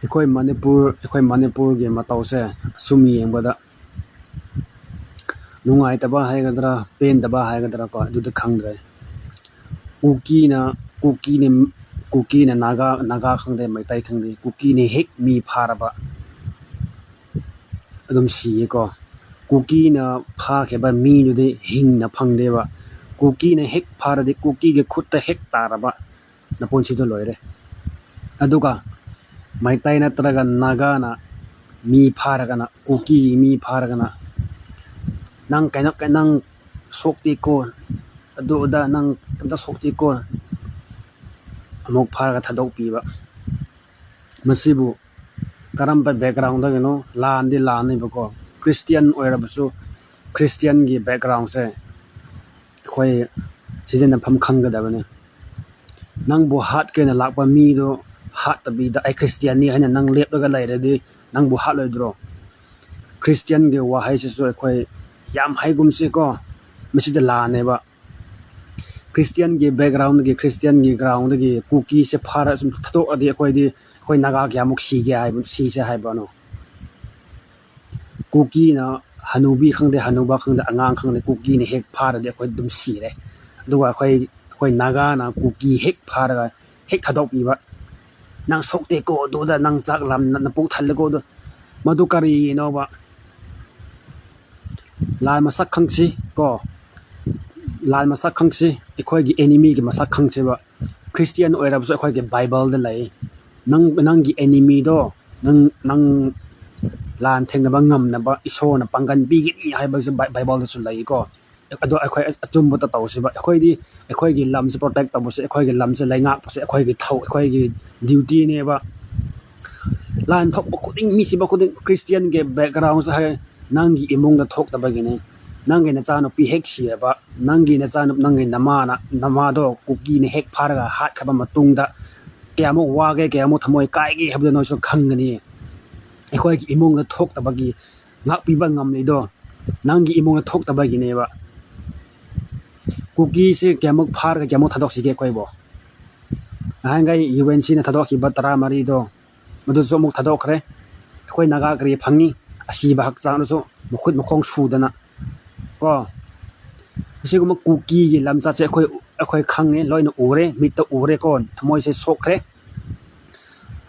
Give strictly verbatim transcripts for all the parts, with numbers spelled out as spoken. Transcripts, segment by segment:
ꯑꯩꯈꯣꯏ ꯃꯅꯤꯄꯨꯔ ꯑꯩꯈꯣꯏ ꯃꯅꯤꯄꯨꯔꯒꯤ ꯃꯇꯧꯁꯦ ꯑꯁꯨꯝ ꯌꯦꯡꯕꯗ ꯅꯨꯡꯉꯥꯏꯇꯕ ꯍꯥꯏꯒꯗ꯭ꯔꯥ, ꯄꯦꯟꯗꯕ ꯍꯥꯏꯒꯗ꯭ꯔꯥ ꯀꯣ, ꯑꯗꯨꯗꯤ ꯈꯪꯗ꯭ꯔꯦ꯫ ꯀꯨꯀꯤꯅ ꯀꯨꯀꯤꯅ ꯀꯨꯀꯤꯅ ꯅꯥꯒꯥ ꯅꯥꯒꯥ ꯈꯪꯗꯦ, ꯃꯩꯇꯩ ꯈꯪꯗꯦ, ꯀꯨꯀꯤꯅ ꯍꯦꯛ ꯃꯤ ꯐꯥꯔꯕ ꯑꯗꯨꯝ ꯁꯤꯌꯦꯀꯣ꯫ ꯀꯨꯀꯤꯅ ꯐꯥꯈꯤꯕ ꯃꯤꯗꯨꯗꯤ ꯍꯤꯡꯅ ꯐꯪꯗꯦꯕ꯫ ꯀꯨꯀꯤꯅ ꯍꯦꯛ ꯐꯥꯔꯗꯤ, ꯀꯨꯀꯤꯒꯤ ꯈꯨꯠꯇ ꯍꯦꯛ ꯇꯥꯔꯕ, ꯅꯄꯨꯟꯁꯤꯗꯣ ꯂꯣꯏꯔꯦ꯫ ꯑꯗꯨꯒ ꯃꯩꯇꯩ ꯅꯠꯇ꯭ꯔꯒ ꯅꯥꯒꯥꯅ ꯃꯤ ꯐꯥꯔꯒꯅ, ꯀꯨꯀꯤ ꯃꯤ ꯐꯥꯔꯒꯅ, "ꯅꯪ ꯀꯩꯅꯣ ꯅꯪ ꯁꯣꯛꯇꯦꯀꯣ, ꯑꯗꯨ ꯑꯗꯥ ꯅꯪ ꯑꯝꯇ ꯁꯣꯛꯇꯦꯀꯣ", ꯑꯃꯨꯛ ꯐꯥꯔꯒ ꯊꯥꯗꯣꯛꯄꯤꯕ꯫ ꯃꯁꯤꯕꯨ ꯀꯔꯝꯕ ꯕꯦꯛꯒ꯭ꯔꯥꯎꯟꯗꯒꯤꯅꯣ? ꯂꯥꯟꯗꯤ ꯂꯥꯟꯅꯦꯕꯀꯣ꯫ ꯈ꯭ꯔꯤꯁꯇꯤꯌꯥꯟ ꯑꯣꯏꯔꯕꯁꯨ, ꯈ꯭ꯔꯤꯁꯇꯤꯌꯥꯟꯒꯤ ꯕꯦꯛꯒ꯭ꯔꯥꯎꯟꯁꯦ ꯑꯩꯈꯣꯏ ꯁꯤꯖꯤꯟꯅꯐꯝ ꯈꯪꯒꯗꯕꯅꯤ꯫ ꯅꯪꯕꯨ ꯍꯥꯠꯀꯦꯅ ꯂꯥꯛꯄ ꯃꯤꯗꯣ ꯍꯥꯠꯇꯕꯤꯗ, "ꯑꯩ ꯈ꯭ꯔꯤꯁꯇꯤꯌꯥꯟꯅꯤ" ꯍꯥꯏꯅ ꯅꯪ ꯂꯦꯞꯂꯒ ꯂꯩꯔꯗꯤ, ꯅꯪꯕꯨ ꯍꯥꯠꯂꯣꯏꯗ꯭ꯔꯣ? ꯈ꯭ꯔꯤꯁꯇꯤꯌꯥꯟꯒꯤ ꯋꯥꯍꯩꯁꯤꯁꯨ ꯑꯩꯈꯣꯏ ꯌꯥꯝ ꯍꯥꯏꯒꯨꯝꯁꯤꯀꯣ, ꯃꯁꯤꯗ ꯂꯥꯟꯅꯦꯕ꯫ ꯈ꯭ꯔꯤꯁꯇꯤꯌꯥꯟꯒꯤ ꯕꯦꯛꯒ꯭ꯔꯥꯎꯟꯗꯒꯤ, ꯈ꯭ꯔꯤꯁꯇꯤꯌꯥꯟꯒꯤ ꯒ꯭ꯔꯥꯎꯟꯗꯒꯤ ꯀꯨꯀꯤꯁꯦ ꯐꯥꯔ ꯁꯨꯝ ꯊꯥꯗꯣꯛꯑꯗꯤ, ꯑꯩꯈꯣꯏꯗꯤ, ꯑꯩꯈꯣꯏ ꯅꯥꯒꯥ ꯀꯌꯥꯃꯨꯛ ꯁꯤꯒꯦ ꯍꯥꯏꯕ, ꯁꯤꯁꯦ ꯍꯥꯏꯕꯅꯣ? ꯀꯨꯀꯤꯅ ꯍꯅꯨꯕꯤ ꯈꯪꯗꯦ, ꯍꯅꯨꯕ ꯈꯪꯗꯦ, ꯑꯉꯥꯡ ꯈꯪꯗꯦ, ꯀꯨꯀꯤꯅ ꯍꯦꯛ ꯐꯥꯔꯗꯤ ꯑꯩꯈꯣꯏ ꯑꯗꯨꯝ ꯁꯤꯔꯦ꯫ ꯑꯗꯨꯒ ꯑꯩꯈꯣꯏ, ꯑꯩꯈꯣꯏ ꯅꯥꯒꯥꯅ ꯀꯨꯀꯤ ꯍꯦꯛ ꯐꯥꯔꯒ ꯍꯦꯛ ꯊꯥꯗꯣꯛꯄꯤꯕ, "ꯅꯪ ꯁꯣꯛꯇꯦꯀꯣ, ꯑꯗꯨꯗ ꯅꯪ ꯆꯥꯛ ꯂꯥꯝ-, ꯅꯄꯨꯛ ꯊꯜꯂꯦꯀꯣ", ꯑꯗꯨ, ꯃꯗꯨ ꯀꯔꯤꯒꯤꯅꯣꯕ? ꯂꯥꯟ ꯃꯁꯛ ꯈꯪꯁꯤ ꯀꯣ, ꯂꯥꯟ ꯃꯁꯛ ꯈꯪꯁꯤ, ꯑꯩꯈꯣꯏꯒꯤ ꯑꯦꯅꯤꯃꯤꯒꯤ ꯃꯁꯛ ꯈꯪꯁꯤꯕ꯫ ꯈ꯭ꯔꯤꯁꯇꯤꯌꯥꯟ ꯑꯣꯏꯔꯕꯁꯨ ꯑꯩꯈꯣꯏꯒꯤ ꯕꯥꯏꯕꯜꯗ ꯂꯩ꯫ ꯅꯪ, ꯅꯪꯒꯤ ꯑꯦꯅꯤꯃꯤꯗꯣ, ꯅꯪ, ꯅꯪ ꯂꯥꯟ ꯊꯦꯡꯅꯕ ꯉꯝꯅꯕ ꯏꯁꯣꯔꯅ ꯄꯥꯡꯒꯟ ꯄꯤꯒꯅꯤ ꯍꯥꯏꯕꯁꯨ ꯕꯥꯏ-, ꯕꯥꯏꯕꯜꯗꯁꯨ ꯂꯩꯀꯣ꯫ ꯑꯗꯣ ꯑꯩꯈꯣꯏ ꯑꯆꯨꯝꯕꯗ ꯇꯧꯁꯤꯕ꯫ ꯑꯩꯈꯣꯏꯗꯤ ꯑꯩꯈꯣꯏꯒꯤ ꯂꯝꯁꯦ ꯄ꯭ꯔꯣꯇꯦꯛ ꯇꯧꯕꯁꯦ, ꯑꯩꯈꯣꯏꯒꯤ ꯂꯝꯁꯦ ꯂꯩꯉꯥꯛꯄꯁꯦ ꯑꯩꯈꯣꯏꯒꯤ ꯊꯧ-, ꯑꯩꯈꯣꯏꯒꯤ ꯗ꯭ꯌꯨꯇꯤꯅꯦꯕ꯫ ꯂꯥꯟ ꯊꯣꯛꯄ ꯈꯨꯗꯤꯡ, ꯃꯤ ꯁꯤꯕ ꯈꯨꯗꯤꯡ ꯈ꯭ꯔꯤꯁꯇꯤꯌꯥꯟꯒꯤ ꯕꯦꯛꯒ꯭ꯔꯥꯎꯟꯁꯦ ꯍꯥꯏ, ꯅꯪꯒꯤ ꯏꯃꯨꯡꯗ ꯊꯣꯛꯇꯕꯒꯤꯅꯦ꯫ ꯅꯪꯒꯤ ꯅꯆꯥꯅꯨꯄꯤ ꯍꯦꯛ ꯁꯤꯔꯕ, ꯅꯪꯒꯤ ꯅꯆꯥꯅꯨ-, ꯅꯪꯒꯤ ꯅꯃꯥꯅ, ꯅꯃꯥꯗꯣ ꯀꯨꯀꯤꯅ ꯍꯦꯛ ꯐꯥꯔꯒ ꯍꯥꯠꯈ꯭ꯔꯕ ꯃꯇꯨꯡꯗ ꯀꯌꯥꯃꯨꯛ ꯋꯥꯒꯦ, ꯀꯌꯥꯃꯨꯛ ꯊꯃꯣꯏ ꯀꯥꯏꯒꯦ ꯍꯥꯏꯕꯗꯣ ꯅꯣꯏꯁꯨ ꯈꯪꯒꯅꯤ꯫ ꯑꯩꯈꯣꯏꯒꯤ ꯏꯃꯨꯡꯗ ꯊꯣꯛꯇꯕꯒꯤ ꯉꯥꯛꯄꯤꯕ ꯉꯝꯂꯤꯗꯣ ꯅꯪꯒꯤ ꯏꯃꯨꯡꯗ ꯊꯣꯛꯇꯕꯒꯤꯅꯦꯕ꯫ ꯀꯨꯀꯤꯁꯦ ꯀꯌꯥꯃꯨꯛ ꯐꯥꯔꯒ ꯀꯌꯥꯃꯨꯛ ꯊꯥꯗꯣꯛꯁꯤꯒꯦ ꯑꯩꯈꯣꯏꯕꯨ? ꯅꯍꯥꯟꯈꯩ ꯌꯨ ꯑꯦꯟ ꯁꯤꯅ ꯊꯥꯗꯣꯛꯈꯤꯕ ꯇꯔꯥꯃꯔꯤꯗꯣ, ꯃꯗꯨꯁꯨ ꯑꯃꯨꯛ ꯊꯥꯗꯣꯛꯈ꯭ꯔꯦ꯫ ꯑꯩꯈꯣꯏ ꯅꯥꯒꯥ ꯀꯔꯤ ꯐꯪꯉꯤ? ꯑꯁꯤꯕ ꯍꯛꯆꯥꯡꯗꯁꯨ ꯃꯈꯨꯠ ꯃꯈꯣꯡ ꯁꯨꯗꯅ ꯀꯣ꯫ ꯑꯁꯤꯒꯨꯝꯕ ꯀꯨꯀꯤꯒꯤ ꯂꯝꯆꯠꯁꯦ ꯑꯩꯈꯣꯏ, ꯑꯩꯈꯣꯏ ꯈꯪꯉꯦ, ꯂꯣꯏꯅ ꯎꯔꯦ, ꯃꯤꯠꯇ ꯎꯔꯦꯀꯣ, ꯊꯃꯣꯏꯁꯦ ꯁꯣꯛꯈ꯭ꯔꯦ꯫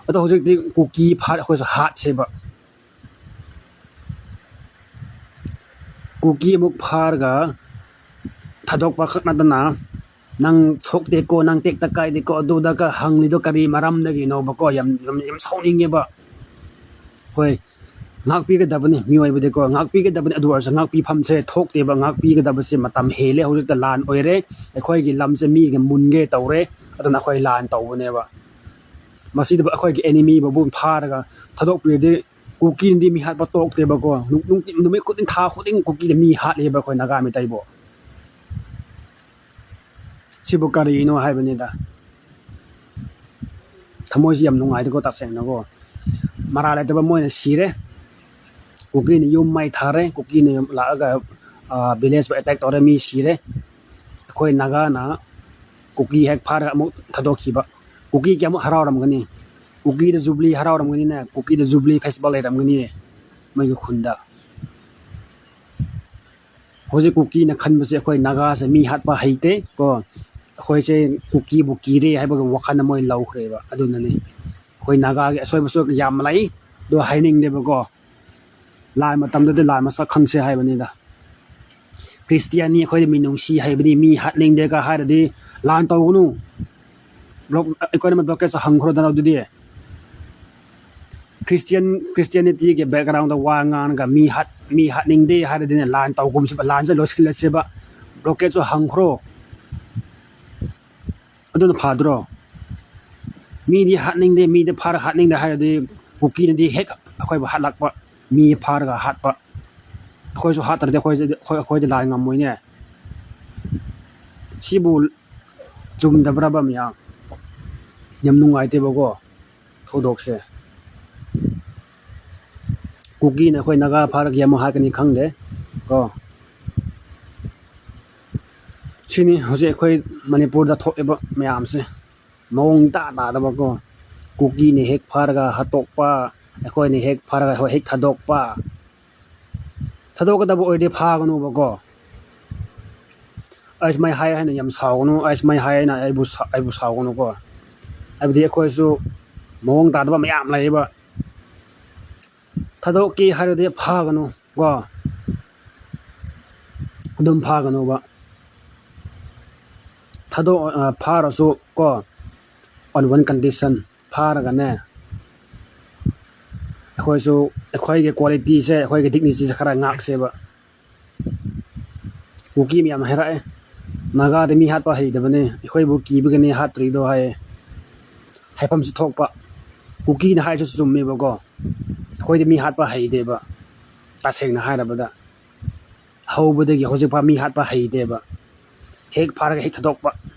ꯑꯗꯣ ꯍꯧꯖꯤꯛꯇꯤ ꯀꯨꯀꯤ ꯐꯥ-, ꯑꯩꯈꯣꯏꯁꯨ ꯍꯥꯠꯁꯦꯕ꯫ ꯀꯨꯀꯤ ꯑꯃꯨꯛ ꯐꯥꯔꯒ ꯊꯥꯗꯣꯛꯄ ꯈꯛ ꯅꯠꯇꯅ, "ꯅꯪ ꯁꯣꯛꯇꯦꯀꯣ, ꯅꯪ ꯇꯦꯛꯇ ꯀꯥꯏꯗꯦꯀꯣ", ꯑꯗꯨꯗꯒ ꯍꯪꯂꯤꯗꯣ ꯀꯔꯤ ꯃꯔꯝꯗꯒꯤꯅꯣꯕꯀꯣ? ꯌꯥꯝ, ꯌꯥꯝ, ꯌꯥꯝ ꯁꯥꯎꯅꯤꯡꯉꯦꯕ꯫ ꯍꯣꯏ, ꯉꯥꯛꯄꯤꯒꯗꯕꯅꯤ ꯃꯤꯑꯣꯏꯕꯗꯤꯀꯣ, ꯉꯥꯛꯄꯤꯒꯗꯕꯅꯤ꯫ ꯑꯗꯨ ꯑꯣꯏꯔꯁꯨ ꯉꯥꯛꯄꯤꯐꯝꯁꯦ ꯊꯣꯛꯇꯦꯕ꯫ ꯉꯥꯛꯄꯤꯒꯗꯕꯁꯦ ꯃꯇꯝ ꯍꯦꯜꯂꯦ꯫ ꯍꯧꯖꯤꯛꯇ ꯂꯥꯟ ꯑꯣꯏꯔꯦ, ꯑꯩꯈꯣꯏꯒꯤ ꯂꯝꯁꯦ ꯃꯤꯒ ꯃꯨꯟꯒꯦ ꯇꯧꯔꯦ, ꯑꯗꯨꯅ ꯑꯩꯈꯣꯏ ꯂꯥꯟ ꯇꯧꯕꯅꯦꯕ꯫ ꯃꯁꯤꯗ ꯑꯩꯈꯣꯏꯒꯤ enemy ꯕꯨ ꯐꯥꯔꯒ ꯊꯥꯗꯣꯛꯄꯤꯔꯗꯤ ꯀꯨꯀꯤꯅꯗꯤ ꯃꯤ ꯍꯥꯠꯄ ꯇꯣꯛꯇꯦꯕꯀꯣ꯫ ꯅꯨꯡ-, ꯅꯨꯡꯇꯤ-, ꯅꯨꯃꯤꯠ ꯈꯨꯗꯤꯡ, ꯊꯥ ꯈꯨꯗꯤꯡ ꯀꯨꯀꯤꯅ ꯃꯤ ꯍꯥꯠꯂꯦꯕ ꯑꯩꯈꯣꯏ ꯅꯥꯒꯥ ꯃꯩꯇꯩꯕꯨ꯫ ꯁꯤꯕꯨ ꯀꯔꯤꯅꯣ ꯍꯥꯏꯕꯅꯤꯗ꯫ ꯊꯃꯣꯏꯁꯤ ꯌꯥꯝ ꯅꯨꯡꯉꯥꯏꯇꯦꯀꯣ, ꯇꯁꯦꯡꯅꯀꯣ꯫ ꯃꯔꯥꯜ ꯂꯩꯇꯕ ꯃꯣꯏꯅ ꯁꯤꯔꯦ꯫ ꯀꯨꯀꯤꯅ ꯌꯨꯝ ꯃꯩ ꯊꯥꯔꯦ꯫ ꯀꯨꯀꯤꯅ ꯂꯥꯛꯑꯒ, ꯑ, village ꯄꯨ attack ꯇꯧꯔꯦ, ꯃꯤ ꯁꯤꯔꯦ꯫ ꯑꯩꯈꯣꯏ ꯅꯥꯒꯥꯅ ꯀꯨꯀꯤ ꯍꯦꯛ ꯐꯥꯔꯒ ꯑꯃꯨꯛ ꯊꯥꯗꯣꯛꯈꯤꯕ꯫ ꯀꯨꯀꯤ ꯀꯌꯥꯃꯨꯛ ꯍꯔꯥꯎꯔꯝꯒꯅꯤ? ꯀꯨꯀꯤꯗ jubilee ꯍꯔꯥꯎꯔꯝꯒꯅꯤꯅꯦ꯫ ꯀꯨꯀꯤꯗ jubilee festival ꯂꯩꯔꯝꯒꯅꯤ ꯃꯣꯏꯒꯤ ꯈꯨꯟꯗ꯫ ꯍꯧꯖꯤꯛ ꯀꯨꯀꯤꯅ ꯈꯟꯕꯁꯦ ꯑꯩꯈꯣꯏ ꯅꯥꯒꯥꯁꯦ ꯃꯤ ꯍꯥꯠꯄ ꯍꯩꯇꯦ ꯀꯣ, ꯑꯩꯈꯣꯏꯁꯦ ꯀꯨꯀꯤꯕꯨ ꯀꯤꯔꯦ ꯍꯥꯏꯕꯒꯤ ꯋꯥꯈꯜꯗ ꯃꯣꯏ ꯂꯧꯈ꯭ꯔꯦꯕ꯫ ꯑꯗꯨꯅꯅꯤ ꯑꯩꯈꯣꯏ ꯅꯥꯒꯥꯒꯤ ꯑꯁꯣꯏꯕꯁꯨ ꯌꯥꯝ ꯂꯩ, ꯑꯗꯣ ꯍꯥꯏꯅꯤꯡꯗꯦꯕꯀꯣ꯫ ꯂꯥꯟ ꯃꯇꯝꯗꯗꯤ ꯂꯥꯟ ꯃꯁꯛ ꯈꯪꯁꯦ ꯍꯥꯏꯕꯅꯤꯗ꯫ ꯈ꯭ꯔꯤꯁꯇꯤꯌꯥꯟꯅꯤ, ꯑꯩꯈꯣꯏꯗꯤ ꯃꯤꯅꯨꯡꯁꯤ ꯍꯥꯏꯕꯗꯤ ꯃꯤ ꯍꯥꯠꯅꯤꯡꯗꯦꯒ ꯍꯥꯏꯔꯗꯤ ꯂꯥꯟ ꯇꯧꯒꯅꯨ꯫ Block-, economic blockade ꯁꯨ ꯍꯪꯈ꯭ꯔꯣꯗꯅ ꯑꯗꯨꯗꯤ꯫ Christian, Christianity ꯒꯤ background ꯗ ꯋꯥ ꯉꯥꯡꯉꯒ ꯃꯤ ꯍꯥꯠ-, ꯃꯤ ꯍꯥꯠꯅꯤꯡꯗꯦ ꯍꯥꯏꯔꯗꯤꯅꯦ, ꯂꯥꯟ ꯇꯧꯒꯨꯝꯁꯤꯕ, ꯂꯥꯟꯁꯦ ꯂꯣꯏꯁꯤꯜꯂꯁꯦꯕ, blockade ꯁꯨ ꯍꯪꯈ꯭ꯔꯣ꯫ ꯑꯗꯨꯅ ꯐꯗ꯭ꯔꯣ? ꯃꯤꯗꯤ ꯍꯥꯠꯅꯤꯡꯗꯦ, ꯃꯤꯗꯤ ꯐꯥꯔ ꯍꯥꯠꯅꯤꯡꯗꯦ ꯍꯥꯏꯔꯗꯤ, ꯀꯨꯀꯤꯅꯗꯤ ꯍꯦꯛ ꯑꯩꯈꯣꯏꯕꯨ ꯍꯥꯠꯂꯛꯄ, ꯃꯤ ꯐꯥꯔꯒ ꯍꯥꯠꯄ꯫ ꯑꯩꯈꯣꯏꯁꯨ ꯍꯥꯠꯇ꯭ꯔꯗꯤ ꯑꯩꯈꯣꯏꯁꯦ, ꯑꯩꯈꯣꯏ, ꯑꯩꯈꯣꯏꯗꯤ ꯂꯥꯟ ꯉꯝꯃꯣꯏꯅꯦ꯫ ꯁꯤꯕꯨ ꯆꯨꯝꯗꯕ꯭ꯔꯕ ꯃꯌꯥꯝ? ꯌꯥꯝ ꯅꯨꯡꯉꯥꯏꯇꯦꯕꯀꯣ ꯊꯧꯗꯣꯛꯁꯦ꯫ ꯀꯨꯀꯤꯅ ꯑꯩꯈꯣꯏ ꯅꯥꯒꯥ ꯐꯥꯔꯒ ꯑꯃꯨꯛ ꯍꯥꯠꯀꯅꯤ ꯈꯪꯗꯦ ꯀꯣ꯫ ꯁꯤꯅꯤ ꯍꯧꯖꯤꯛ ꯑꯩꯈꯣꯏ ꯃꯅꯤꯄꯨꯔꯗ ꯊꯣꯛꯏꯕ ꯃꯌꯥꯝꯁꯦ, ꯃꯑꯣꯡ ꯏꯇꯥ ꯇꯥꯗꯕꯀꯣ꯫ ꯀꯨꯀꯤꯅ ꯍꯦꯛ ꯐꯥꯔꯒ ꯍꯥꯠꯇꯣꯛꯄ, ꯑꯩꯈꯣꯏꯅ ꯍꯦꯛ ꯐꯥꯔꯒ ꯑꯩꯈꯣꯏ ꯍꯦꯛ ꯊꯥꯗꯣꯛꯄ꯫ ꯊꯥꯗꯣꯛꯀꯗꯕ ꯑꯣꯏꯔꯗꯤ ꯐꯥꯒꯅꯨꯕꯀꯣ꯫ ꯑꯩꯁ ꯃꯩ ꯍꯥꯏ ꯍꯥꯏꯅ ꯌꯥꯝ ꯁꯥꯎꯒꯅꯨ, ꯑꯩꯁ ꯃꯩ ꯍꯥꯏ ꯍꯥꯏꯅ ꯑꯩꯕꯨ ꯁꯥ-, ꯑꯩꯕꯨ ꯁꯥꯎꯒꯅꯨꯀꯣ꯫ ꯍꯥꯏꯕꯗꯤ ꯑꯩꯈꯣꯏꯁꯨ ꯃꯑꯣꯡ ꯇꯥꯗꯕ ꯃꯌꯥꯝ ꯂꯩꯌꯦꯕ꯫ ꯊꯥꯗꯣꯛꯀꯦ ꯍꯥꯏꯔꯗꯤ ꯐꯥꯒꯅꯨ ꯀꯣ, ꯑꯗꯨꯝ ꯐꯥꯒꯅꯨꯕ꯫ ꯊꯥꯗꯣꯛ-, ꯑ, ꯐꯥꯔꯁꯨ ꯀꯣ, on one condition, ꯐꯥꯔꯒꯅꯦ, ꯑꯩꯈꯣꯏꯁꯨ ꯑꯩꯈꯣꯏꯒꯤ qualityꯁꯦ, ꯑꯩꯈꯣꯏꯒꯤ dignityꯁꯦ ꯈꯔ ꯉꯥꯛꯁꯦꯕ꯫ ꯀꯨꯀꯤ ꯃꯌꯥꯝ ꯍꯥꯏꯔꯛꯑꯦ, "ꯅꯥꯒꯥꯗꯤ ꯃꯤ ꯍꯥꯠꯄ ꯍꯩꯇꯕꯅꯦ, ꯑꯩꯈꯣꯏꯕꯨ ꯀꯤꯕꯒꯤꯅꯦ ꯍꯥꯠꯇ꯭ꯔꯤꯗꯣ" ꯍꯥꯏꯌꯦ꯫ ꯍꯥꯏꯐꯝꯁꯨ ꯊꯣꯛꯄ, ꯀꯨꯀꯤꯅ ꯍꯥꯏꯔꯤꯁꯨ ꯆꯨꯝꯃꯦꯕꯀꯣ꯫ ꯑꯩꯈꯣꯏꯗꯤ ꯃꯤ ꯍꯥꯠꯄ ꯍꯩꯇꯦꯕ, ꯇꯁꯦꯡꯅ ꯍꯥꯏꯔꯕꯗ꯫ ꯍꯧꯕꯗꯒꯤ ꯍꯧꯖꯤꯛꯐꯥꯎ ꯃꯤ ꯍꯥꯠꯄ ꯍꯩꯇꯦꯕ꯫ ꯍꯦꯛ ꯐꯥꯔꯒ ꯍꯦꯛ ꯊꯥꯗꯣꯛꯄ,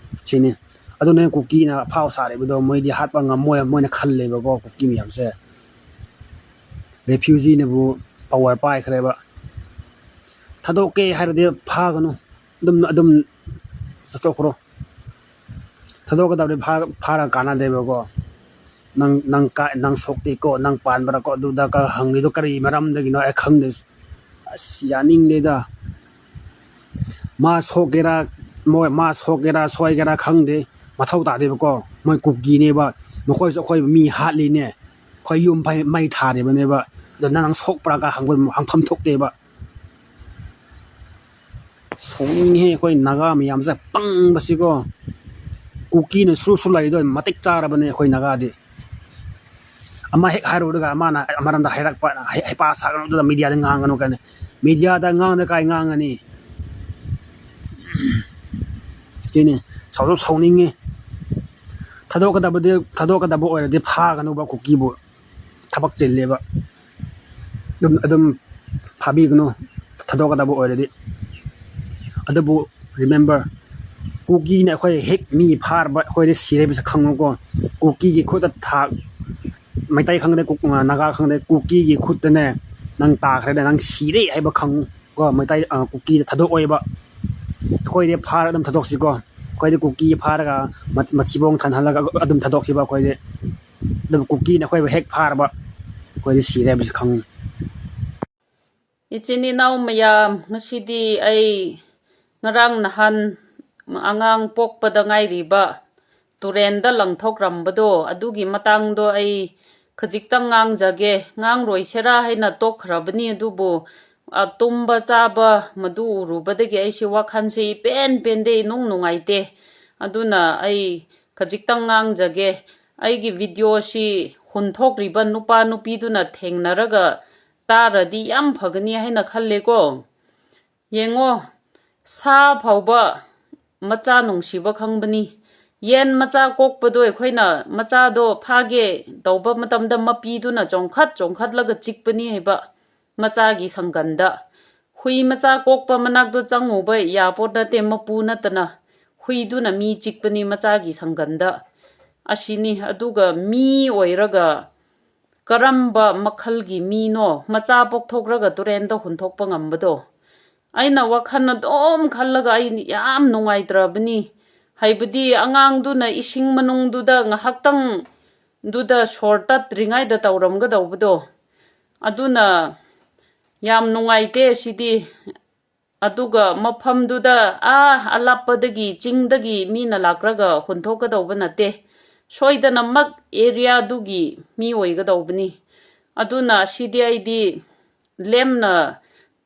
ꯁꯤꯅꯤ꯫ ꯑꯗꯨꯅ ꯀꯨꯀꯤꯅ ꯑꯐꯥꯎ ꯁꯥꯔꯤꯕꯗꯣ, ꯃꯣꯏꯗꯤ ꯍꯥꯠꯄ ꯉꯝꯃꯣꯏ ꯃꯣꯏꯅ ꯈꯜꯂꯦꯕꯀꯣ, ꯀꯨꯀꯤ ꯃꯌꯥꯝꯁꯦ꯫ Refugeeꯅꯕꯨ power ꯄꯥꯏꯈ꯭ꯔꯦꯕ꯫ ꯊꯥꯗꯣꯛꯀꯦ ꯍꯥꯏꯔꯗꯤ ꯐꯥꯒꯅꯨ, ꯑꯗꯨꯝ, ꯑꯗꯨꯝ ꯆꯠꯊꯣꯛꯈ꯭ꯔꯣ꯫ ꯊꯥꯗꯣꯛꯀꯗꯕꯗꯤ ꯐꯥ-, ꯐꯥꯔꯒ ꯀꯥꯟꯅꯗꯦꯕꯀꯣ꯫ "ꯅꯪ, ꯅꯪ ꯀꯥ-, ꯅꯪ ꯁꯣꯛꯇꯦꯀꯣ, ꯅꯪ ꯄꯥꯟꯕ꯭ꯔꯥꯀꯣ, ꯑꯗꯨꯗ ꯀ-, ꯍꯪꯉꯤꯗꯣ ꯀꯔꯤ ꯃꯔꯝꯗꯒꯤꯅꯣ ꯑꯩ ꯈꯪꯗꯦ꯫" ꯑꯁ, ꯌꯥꯅꯤꯡꯗꯦꯗ꯫ ꯃꯥ ꯁꯣꯛꯀꯦꯔꯥ, ꯃꯣꯏ, ꯃꯥ ꯁꯣꯛꯀꯦꯔꯥ, ꯁꯣꯏꯒꯦꯔꯥ ꯈꯪꯗꯦ, ꯃꯊꯧ ꯇꯥꯗꯦꯕꯀꯣ꯫ ꯃꯣꯏ ꯀꯨꯀꯤꯅꯦꯕ, ꯃꯈꯣꯏꯁꯨ ꯑꯩꯈꯣꯏ ꯃꯤ ꯍꯥꯠꯂꯤꯅꯦ, ꯑꯩꯈꯣꯏ ꯌꯨꯝ ꯐꯩ-, ꯃꯩ ꯊꯥꯔꯤꯕꯅꯦꯕ꯫ ꯑꯗꯣ ꯅꯪ ꯁꯣꯛꯄ꯭ꯔꯥ ꯀ ꯍꯪꯕ ꯍꯪꯐꯝ ꯊꯣꯛꯇꯦꯕ꯫ ꯁꯥꯎꯅꯤꯡꯉꯤꯍꯦ, ꯑꯩꯈꯣꯏ ꯅꯥꯒꯥ ꯃꯌꯥꯝꯁꯦ ꯄꯪꯕꯁꯤꯀꯣ꯫ ꯀꯨꯀꯤꯅ ꯁꯨꯔꯨ ꯁꯨꯔꯨ ꯂꯩꯗꯣ ꯃꯇꯤꯛ ꯆꯥꯔꯕꯅꯦ ꯑꯩꯈꯣꯏ ꯅꯥꯒꯥꯗꯤ꯫ ꯑꯃ ꯍꯦꯛ ꯍꯥꯏꯔꯨꯔꯒ ꯑꯃꯅ ꯑꯃꯔꯣꯝꯗ ꯍꯥꯏꯔꯛꯄ, ꯍꯩ-, ꯍꯩꯄꯥ ꯁꯥꯒꯅꯨ, ꯑꯗꯨꯗ ꯃꯤꯗꯤꯌꯥꯗ ꯉꯥꯡꯒꯅꯨ ꯀꯥꯏꯅ꯫ ꯃꯤꯗꯤꯌꯥꯗ ꯉꯥꯡꯗ ꯀꯥꯏ ꯉꯥꯡꯒꯅꯤ? ꯁꯤꯅꯤ, ꯁꯥꯎꯁꯨ ꯁꯥꯎꯅꯤꯡꯉꯤ꯫ ꯊꯥꯗꯣꯛꯀꯗꯕꯗꯤ, ꯊꯥꯗꯣꯛꯀꯗꯕ ꯑꯣꯏꯔꯗꯤ ꯐꯥꯒꯅꯨꯕ ꯀꯨꯀꯤꯕꯨ꯫ ꯊꯕꯛ ꯆꯤꯜꯂꯦꯕ꯫ ꯑꯗꯨꯝ, ꯑꯗꯨꯝ ꯐꯥꯕꯤꯒꯅꯨ, ꯊꯥꯗꯣꯛꯀꯗꯕ ꯑꯣꯏꯔꯗꯤ꯫ ꯑꯗꯨꯕꯨ remember, ꯀꯨꯀꯤꯅ ꯑꯩꯈꯣꯏ ꯍꯦꯛ ꯃꯤ ꯐꯥꯔꯕ, ꯑꯩꯈꯣꯏꯗꯤ ꯁꯤꯔꯦ ꯍꯥꯏꯕꯁꯦ ꯈꯪꯉꯨꯀꯣ꯫ ꯀꯨꯀꯤꯒꯤ ꯈꯨꯠꯇ ꯊꯥ-, ꯃꯩꯇꯩ ꯈꯪꯗꯦ, ꯀꯨꯛ-, ꯅꯥꯒꯥ ꯈꯪꯗꯦ, ꯀꯨꯀꯤꯒꯤ ꯈꯨꯠꯇꯅꯦ ꯅꯪ ꯇꯥꯈ꯭ꯔꯦꯅꯦ, ꯅꯪ ꯁꯤꯔꯦ ꯍꯥꯏꯕ ꯈꯪꯉꯨ ꯀꯣ꯫ ꯃꯩꯇꯩ, ꯑ, ꯀꯨꯀꯤꯗ ꯊꯥꯗꯣꯛꯑꯣꯏꯕ꯫ ꯑꯩꯈꯣꯏꯗꯤ ꯐꯥꯔꯒ ꯑꯗꯨꯝ ꯊꯥꯗꯣꯛꯁꯤꯀꯣ꯫ ꯑꯩꯈꯣꯏꯗꯤ ꯀꯨꯀꯤ ꯐꯥꯔꯒ ꯃꯊ-, ꯃꯊꯤꯕꯣꯡ ꯊꯟꯍꯜꯂꯒ ꯑꯗꯨꯝ ꯊꯥꯗꯣꯛꯁꯤꯕ ꯑꯩꯈꯣꯏꯗꯤ꯫ ꯑꯗꯨꯕꯨ ꯀꯨꯀꯤꯅ ꯑꯩꯈꯣꯏꯕꯨ ꯍꯦꯛ ꯐꯥꯔꯕ, ꯑꯩꯈꯣꯏꯗꯤ ꯁꯤꯔꯦ ꯍꯥꯏꯕꯁꯤ ꯈꯪꯉꯤ꯫ ꯏꯆꯤꯟ ꯏꯅꯥꯎ ꯃꯌꯥꯝ, ꯉꯁꯤꯗꯤ ꯑꯩ ꯉꯔꯥꯡ ꯅꯍꯥꯟ ꯑꯉꯥꯡ ꯄꯣꯛꯄꯗ ꯉꯥꯏꯔꯤꯕ ꯇꯨꯔꯦꯟꯗ ꯂꯪꯊꯣꯛꯔꯝꯕꯗꯣ, ꯑꯗꯨꯒꯤ ꯃꯇꯥꯡꯗꯣ ꯑꯩ ꯈꯖꯤꯛꯇꯪ ꯉꯥꯡꯖꯒꯦ꯫ ꯉꯥꯡꯔꯣꯏꯁꯤꯔꯥ ꯍꯥꯏꯅ ꯇꯣꯛꯈ꯭ꯔꯕꯅꯤ, ꯑꯗꯨꯕꯨ, ꯑ, ꯇꯨꯝꯕ ꯆꯥꯕ ꯃꯗꯨ ꯎꯔꯨꯕꯗꯒꯤ ꯑꯩꯁꯤ ꯋꯥꯈꯜꯁꯤ ꯏꯄꯦꯟ ꯄꯦꯟꯗꯦ, ꯏꯅꯨꯡ ꯅꯨꯡꯉꯥꯏꯇꯦ꯫ ꯑꯗꯨꯅ ꯑꯩ ꯈꯖꯤꯛꯇꯪ ꯉꯥꯡꯖꯒꯦ꯫ ꯑꯩꯒꯤ ꯚꯤꯗꯤꯑꯣꯁꯤ ꯍꯨꯟꯊꯣꯛꯂꯤꯕ ꯅꯨꯄꯥ ꯅꯨꯄꯤꯗꯨꯅ ꯊꯦꯡꯅꯔꯒ ꯇꯥꯔꯗꯤ ꯌꯥꯝ ꯐꯒꯅꯤ ꯍꯥꯏꯅ ꯈꯜꯂꯦꯀꯣ꯫ ꯌꯦꯡꯉꯣ, ꯁꯥ ꯐꯥꯎꯕ ꯃꯆꯥ ꯅꯨꯡꯁꯤꯕ ꯈꯪꯕꯅꯤ꯫ ꯌꯦꯟ ꯃꯆꯥ ꯀꯣꯛꯄꯗꯣ ꯑꯩꯈꯣꯏꯅ ꯃꯆꯥꯗꯣ ꯐꯥꯒꯦ ꯇꯧꯕ ꯃꯇꯝꯗ ꯃꯄꯤꯗꯨꯅ ꯆꯣꯡꯈꯠ ꯆꯣꯡꯈꯠꯂꯒ ꯆꯤꯛꯄꯅꯤ ꯍꯥꯏꯕ, ꯃꯆꯥꯒꯤ ꯁꯪꯒꯟꯗ꯫ ꯍꯨꯏ ꯃꯆꯥ ꯀꯣꯛꯄ ꯃꯅꯥꯛꯇꯣ ꯆꯪꯉꯨꯕ ꯌꯥꯄꯣꯠ ꯅꯠꯇꯦ, ꯃꯄꯨ ꯅꯠꯇꯅ꯫ ꯍꯨꯏꯗꯨꯅ ꯃꯤ ꯆꯤꯛꯄꯅꯤ ꯃꯆꯥꯒꯤ ꯁꯪꯒꯟꯗ꯫ ꯑꯁꯤꯅꯤ꯫ ꯑꯗꯨꯒ ꯃꯤ ꯑꯣꯏꯔꯒ ꯀꯔꯝꯕ ꯃꯈꯜꯒꯤ ꯃꯤꯅꯣ ꯃꯆꯥ ꯄꯣꯛꯊꯣꯛꯂꯒ ꯇꯨꯔꯦꯟꯗ ꯍꯨꯟꯊꯣꯛꯄ ꯉꯝꯕꯗꯣ? ꯑꯩꯅ ꯋꯥꯈꯜ ꯑꯗꯨꯝ ꯈꯜꯂꯒ ꯑꯩ ꯌꯥꯝ ꯅꯨꯡꯉꯥꯏꯇ꯭ꯔꯕꯅꯤ꯫ ꯍꯥꯏꯕꯗꯤ ꯑꯉꯥꯡꯗꯨꯅ ꯏꯁꯤꯡ ꯃꯅꯨꯡꯗꯨꯗ ꯉꯥꯏꯍꯥꯛꯇꯪꯗꯨꯗ ꯁꯣꯔ ꯇꯠꯇ꯭ꯔꯤꯉꯩꯗ ꯇꯧꯔꯝꯒꯗꯧꯕꯗꯣ꯫ ꯑꯗꯨꯅ ꯌꯥꯝ ꯅꯨꯡꯉꯥꯏꯇꯦ ꯁꯤꯗꯤ꯫ ꯑꯗꯨꯒ ꯃꯐꯝꯗꯨꯗ ꯑꯥ ꯑꯂꯥꯞꯄꯗꯒꯤ ꯆꯤꯡꯗꯒꯤ ꯃꯤꯅ ꯂꯥꯛꯂꯒ ꯍꯨꯟꯊꯣꯛꯀꯗꯧꯕ ꯅꯠꯇꯦ꯫ ꯁꯣꯏꯗꯅꯃꯛ ꯑꯦꯔꯤꯌꯥꯗꯨꯒꯤ ꯃꯤ ꯑꯣꯏꯒꯗꯧꯕꯅꯤ꯫ ꯑꯗꯨꯅ ꯑꯁꯤꯗꯤ ꯑꯩꯗꯤ ꯂꯦꯝꯅ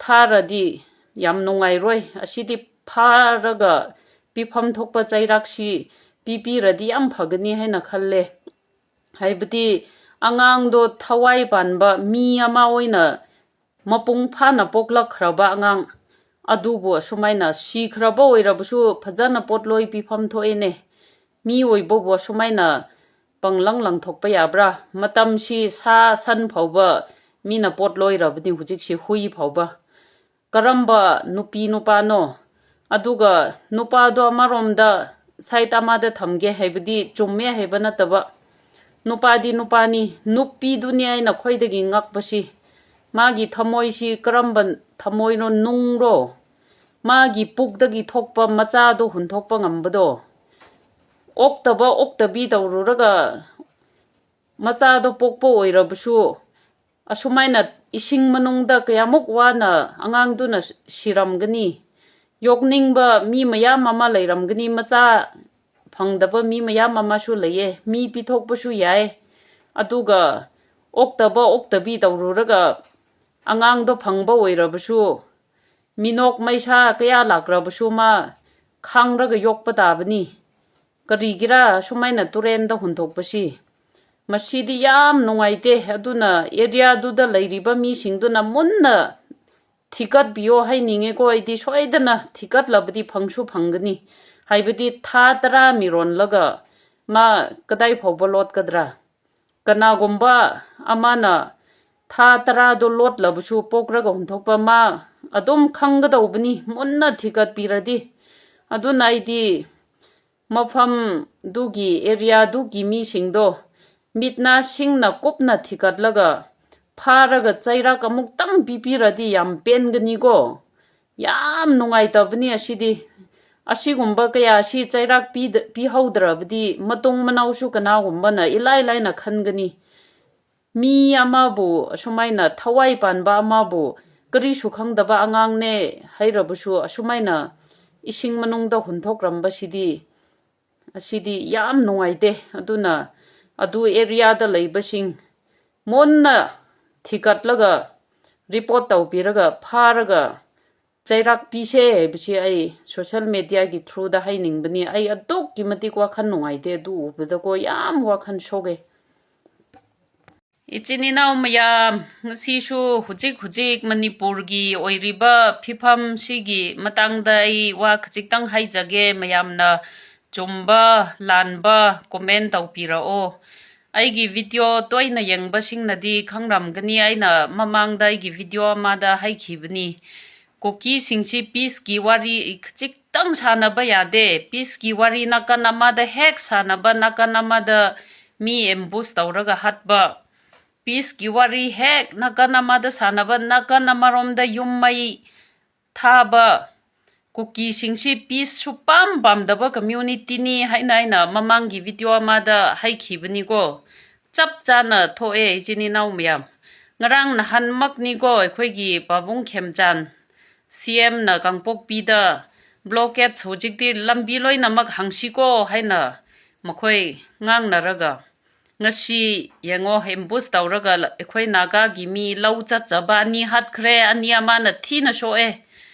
ꯊꯥꯔꯗꯤ ꯌꯥꯝ ꯅꯨꯡꯉꯥꯏꯔꯣꯏ꯫ ꯑꯁꯤꯗꯤ ꯐꯥꯔꯒ ꯄꯤꯐꯝ ꯊꯣꯛꯄ ꯆꯩꯔꯥꯛꯁꯤ ꯄꯤꯕꯤꯔꯗꯤ ꯌꯥꯝ ꯐꯒꯅꯤ ꯍꯥꯏꯅ ꯈꯜꯂꯦ꯫ ꯍꯥꯏꯕꯗꯤ ꯑꯉꯥꯡꯗꯣ ꯊꯋꯥꯏ ꯄꯥꯟꯕ ꯃꯤ ꯑꯃ ꯑꯣꯏꯅ ꯃꯄꯨꯡ ꯐꯥꯅ ꯄꯣꯛꯂꯛꯈ꯭ꯔꯕ ꯑꯉꯥꯡ ꯑꯗꯨꯕꯨ ꯑꯁꯨꯃꯥꯏꯅ ꯁꯤꯈ꯭ꯔꯕ ꯑꯣꯏꯔꯕꯁꯨ ꯐꯖꯅ ꯄꯣꯠꯂꯣꯏ ꯄꯤꯐꯝ ꯊꯣꯛꯑꯦꯅꯦ꯫ ꯃꯤ ꯑꯣꯏꯕꯕꯨ ꯑꯁꯨꯃꯥꯏꯅ ꯄꯪꯂꯪ ꯂꯪꯊꯣꯛꯄ ꯌꯥꯕ꯭ꯔꯥ? ꯃꯇꯝꯁꯤ ꯁꯥ ꯁꯟ ꯐꯥꯎꯕ ꯃꯤꯅ ꯄꯣꯠꯂꯣꯏꯔꯕꯅꯤ ꯍꯧꯖꯤꯛꯁꯤ, ꯍꯨꯏ ꯐꯥꯎꯕ꯫ ꯀꯔꯝꯕ ꯅꯨꯄꯤ ꯅꯨꯄꯥꯅꯣ? ꯑꯗꯨꯒ ꯅꯨꯄꯥꯗꯣ ꯑꯃꯔꯣꯝꯗ ꯁꯥꯏꯠ ꯑꯃꯗ ꯊꯝꯒꯦ, ꯍꯥꯏꯕꯗꯤ ꯆꯨꯝꯃꯦ ꯍꯥꯏꯕ ꯅꯠꯇꯕ, ꯅꯨꯄꯥꯗꯤ ꯅꯨꯄꯥꯅꯤ, ꯅꯨꯄꯤꯗꯨꯅꯤ ꯑꯩꯅ ꯈ꯭ꯋꯥꯏꯗꯒꯤ ꯉꯛꯄꯁꯤ꯫ ꯃꯥꯒꯤ ꯊꯃꯣꯏꯁꯤ ꯀꯔꯝꯕ ꯊꯃꯣꯏꯅꯣ, ꯅꯨꯡꯔꯣ? ꯃꯥꯒꯤ ꯄꯨꯛꯇꯒꯤ ꯊꯣꯛꯄ ꯃꯆꯥꯗꯣ ꯍꯨꯟꯊꯣꯛꯄ ꯉꯝꯕꯗꯣ꯫ ꯑꯣꯛꯇꯕ ꯑꯣꯛꯇꯕꯤ ꯇꯧꯔꯨꯔꯒ ꯃꯆꯥꯗꯣ ꯄꯣꯛꯄ ꯑꯣꯏꯔꯕꯁꯨ, ꯑꯁꯨꯃꯥꯏꯅ ꯏꯁꯤꯡ ꯃꯅꯨꯡꯗ ꯀꯌꯥꯃꯨꯛ ꯋꯥꯅ ꯑꯉꯥꯡꯗꯨꯅ ꯁꯤꯔꯝꯒꯅꯤ꯫ ꯌꯣꯛꯅꯤꯡꯕ ꯃꯤ ꯃꯌꯥꯝ ꯑꯃ ꯂꯩꯔꯝꯒꯅꯤ, ꯃꯆꯥ ꯐꯪꯗꯕ ꯃꯤ ꯃꯌꯥꯝ ꯑꯃꯁꯨ ꯂꯩꯌꯦ꯫ ꯃꯤ ꯄꯤꯊꯣꯛꯄꯁꯨ ꯌꯥꯏ, ꯑꯗꯨꯒ ꯑꯣꯛꯇꯕ ꯑꯣꯛꯇꯕꯤ ꯇꯧꯔꯨꯔꯒ ꯑꯉꯥꯡꯗꯣ ꯐꯪꯕ ꯑꯣꯏꯔꯕꯁꯨ, ꯃꯤꯅꯣꯛ ꯃꯩꯁꯥ ꯀꯌꯥ ꯂꯥꯛꯈ꯭ꯔꯕꯁꯨ ꯃꯥ ꯈꯥꯡꯔꯒ ꯌꯣꯛꯄ ꯇꯥꯕꯅꯤ꯫ ꯀꯔꯤꯒꯤꯔꯥ ꯁꯨꯃꯥꯏꯅ ꯇꯨꯔꯦꯟꯗ ꯍꯨꯟꯊꯣꯛꯄꯁꯤ? ꯃꯁꯤꯗꯤ ꯌꯥꯝ ꯅꯨꯡꯉꯥꯏꯇꯦ꯫ ꯑꯗꯨꯅ ꯑꯦꯔꯤꯌꯥꯗꯨꯗ ꯂꯩꯔꯤꯕ ꯃꯤꯁꯤꯡꯗꯨꯅ ꯃꯨꯟꯅ ꯊꯤꯒꯠꯄꯤꯌꯣ ꯍꯥꯏꯅꯤꯡꯉꯦꯀꯣ꯫ ꯑꯩꯗꯤ ꯁꯣꯏꯗꯅ ꯊꯤꯒꯠꯂꯕꯗꯤ ꯐꯪꯁꯨ ꯐꯪꯒꯅꯤ꯫ ꯍꯥꯏꯕꯗꯤ ꯊꯥ ꯇꯔꯥ ꯃꯤꯔꯣꯜꯂꯒ ꯃꯥ ꯀꯗꯥꯏ ꯐꯥꯎꯕ ꯂꯣꯠꯀꯗ꯭ꯔꯥ? ꯀꯅꯥꯒꯨꯝꯕ ꯑꯃꯅ ꯊꯥ ꯇꯔꯥꯗꯣ ꯂꯣꯠꯂꯕꯁꯨ ꯄꯣꯛꯔꯒ ꯍꯨꯟꯊꯣꯛꯄ ꯃꯥ ꯑꯗꯨꯝ ꯈꯪꯒꯗꯧꯕꯅꯤ, ꯃꯨꯟꯅ ꯊꯤꯒꯠꯄꯤꯔꯗꯤ꯫ ꯑꯗꯨꯅ ꯑꯩꯗꯤ ꯃꯐꯝꯗꯨꯒꯤ, ꯑꯦꯔꯤꯌꯥꯗꯨꯒꯤ ꯃꯤꯁꯤꯡꯗꯣ ꯃꯤꯠ ꯅꯥ ꯁꯤꯡꯅ ꯀꯨꯞꯅ ꯊꯤꯒꯠꯂꯒ ꯐꯥꯔꯒ ꯆꯩꯔꯥꯛ ꯑꯃꯨꯛꯇꯪ ꯄꯤꯕꯤꯔꯗꯤ ꯌꯥꯝ ꯄꯦꯟꯒꯅꯤꯀꯣ꯫ ꯌꯥꯝ ꯅꯨꯡꯉꯥꯏꯇꯕꯅꯤ ꯑꯁꯤꯗꯤ꯫ ꯑꯁꯤꯒꯨꯝꯕ ꯀꯌꯥ ꯑꯁꯤ ꯆꯩꯔꯥꯛ ꯄꯤꯗ-, ꯄꯤꯍꯧꯗ꯭ꯔꯕꯗꯤ ꯃꯇꯨꯡ ꯃꯅꯥꯎꯁꯨ ꯀꯅꯥꯒꯨꯝꯕꯅ ꯏꯂꯥꯏ ꯂꯥꯏꯅ ꯈꯟꯒꯅꯤ꯫ ꯃꯤ ꯑꯃꯕꯨ ꯑꯁꯨꯃꯥꯏꯅ ꯊꯋꯥꯏ ꯄꯥꯟꯕ ꯑꯃꯕꯨ ꯀꯔꯤꯁꯨ ꯈꯪꯗꯕ ꯑꯉꯥꯡꯅꯦ ꯍꯥꯏꯔꯕꯁꯨ ꯑꯁꯨꯃꯥꯏꯅ ꯏꯁꯤꯡ ꯃꯅꯨꯡꯗ ꯍꯨꯟꯊꯣꯛꯔꯝꯕꯁꯤꯗꯤ, ꯑꯁꯤꯗꯤ ꯌꯥꯝ ꯅꯨꯡꯉꯥꯏꯇꯦ꯫ ꯑꯗꯨꯅ ꯑꯗꯨ ꯑꯦꯔꯤꯌꯥꯗ ꯂꯩꯕꯁꯤꯡ ꯃꯨꯟꯅ ꯊꯤꯒꯠꯂꯒ ꯔꯤꯄꯣꯔꯠ ꯇꯧꯕꯤꯔꯒ ꯐꯥꯔꯒ ꯆꯩꯔꯥꯛ ꯄꯤꯁꯦ ꯍꯥꯏꯕꯁꯤ ꯑꯩ ꯁꯣꯁꯤꯌꯦꯜ ꯃꯦꯗꯤꯌꯥꯒꯤ ꯊ꯭ꯔꯨꯗ ꯍꯥꯏꯅꯤꯡꯕꯅꯤ꯫ ꯑꯩ ꯑꯗꯨꯛꯀꯤ ꯃꯇꯤꯛ ꯋꯥꯈꯜ ꯅꯨꯡꯉꯥꯏꯇꯦ ꯑꯗꯨ ꯎꯕꯗꯀꯣ, ꯌꯥꯝ ꯋꯥꯈꯜ ꯁꯣꯛꯑꯦ꯫ ꯏꯆꯤꯟ ꯏꯅꯥꯎ ꯃꯌꯥꯝ, ꯉꯁꯤꯁꯨ ꯍꯧꯖꯤꯛ ꯍꯧꯖꯤꯛ ꯃꯅꯤꯄꯨꯔꯒꯤ ꯑꯣꯏꯔꯤꯕ ꯐꯤꯐꯝꯁꯤꯒꯤ ꯃꯇꯥꯡꯗ ꯑꯩ ꯋꯥ ꯈꯖꯤꯛꯇꯪ ꯍꯥꯏꯖꯒꯦ꯫ ꯃꯌꯥꯝꯅ ꯆꯨꯝꯕ ꯂꯥꯟꯕ ꯀꯣꯃꯦꯟ ꯇꯧꯕꯤꯔꯛꯑꯣ꯫ ꯑꯩꯒꯤ ꯚꯤꯗꯤꯑꯣ ꯇꯣꯏꯅ ꯌꯦꯡꯕꯁꯤꯡꯅꯗꯤ ꯈꯪꯔꯝꯒꯅꯤ, ꯑꯩꯅ ꯃꯃꯥꯡꯗ ꯑꯩꯒꯤ ꯚꯤꯗꯤꯑꯣ ꯑꯃꯗ ꯍꯥꯏꯈꯤꯕꯅꯤ, ꯀꯨꯀꯤꯁꯤꯡꯁꯤ ꯄꯤꯁꯀꯤ ꯋꯥꯔꯤ ꯈꯖꯤꯛꯇꯪ ꯁꯥꯟꯅꯕ ꯌꯥꯗꯦ꯫ ꯄꯤꯁꯀꯤ ꯋꯥꯔꯤ ꯅꯥꯀꯟ ꯑꯃꯗ ꯍꯦꯛ ꯁꯥꯟꯅꯕ, ꯅꯥꯀꯟ ꯑꯃꯗ ꯃꯤ ꯑꯦꯝꯕꯨꯁ ꯇꯧꯔꯒ ꯍꯥꯠꯄ꯫ ꯄꯤꯁꯀꯤ ꯋꯥꯔꯤ ꯍꯦꯛ ꯅꯥꯀꯟ ꯑꯃꯗ ꯁꯥꯟꯅꯕ, ꯅꯥꯀꯟ ꯑꯃꯔꯣꯝꯗ ꯌꯨꯝ ꯃꯩ ꯊꯥꯕ꯫ ꯀꯨꯀꯤꯁꯤꯡꯁꯤ ꯄꯤꯁ ꯁꯨꯄꯥꯝ ꯄꯥꯝꯗꯕ ꯀꯝꯃ꯭ꯌꯨꯅꯤꯇꯤꯅꯤ ꯍꯥꯏꯅ ꯑꯩꯅ ꯃꯃꯥꯡꯒꯤ ꯚꯤꯗꯤꯑꯣ ꯑꯃꯗ ꯍꯥꯏꯈꯤꯕꯅꯤꯀꯣ꯫ ꯆꯞ ꯆꯥꯅ ꯊꯣꯛꯑꯦ, ꯏꯆꯤꯟ ꯏꯅꯥꯎ ꯃꯌꯥꯝ꯫ ꯉꯔꯥꯡ ꯅꯍꯥꯟꯃꯛꯅꯤꯀꯣ, ꯑꯩꯈꯣꯏꯒꯤ ꯄꯥꯕꯨꯡ ꯈꯦꯝꯆꯥꯟ ꯁꯤ ꯑꯦꯝꯅ ꯀꯥꯡꯄꯣꯛꯄꯤꯗ blockade, ꯍꯧꯖꯤꯛꯇꯤ ꯂꯝꯕꯤ ꯂꯣꯏꯅꯃꯛ ꯍꯥꯡꯁꯤꯀꯣ ꯍꯥꯏꯅ ꯃꯈꯣꯏ ꯉꯥꯡꯅꯔꯒ, ꯉꯁꯤ ꯌꯦꯡꯉꯣ, ambush ꯇꯧꯔꯒ ꯑꯩꯈꯣꯏ ꯅꯥꯒꯥꯒꯤ ꯃꯤ ꯂꯧ ꯆꯠꯆꯕ ꯑꯅꯤ ꯍꯥꯠꯈ꯭ꯔꯦ, ꯑꯅꯤ ꯑꯃꯅ ꯊꯤꯅ ꯁꯣꯛꯑꯦ꯫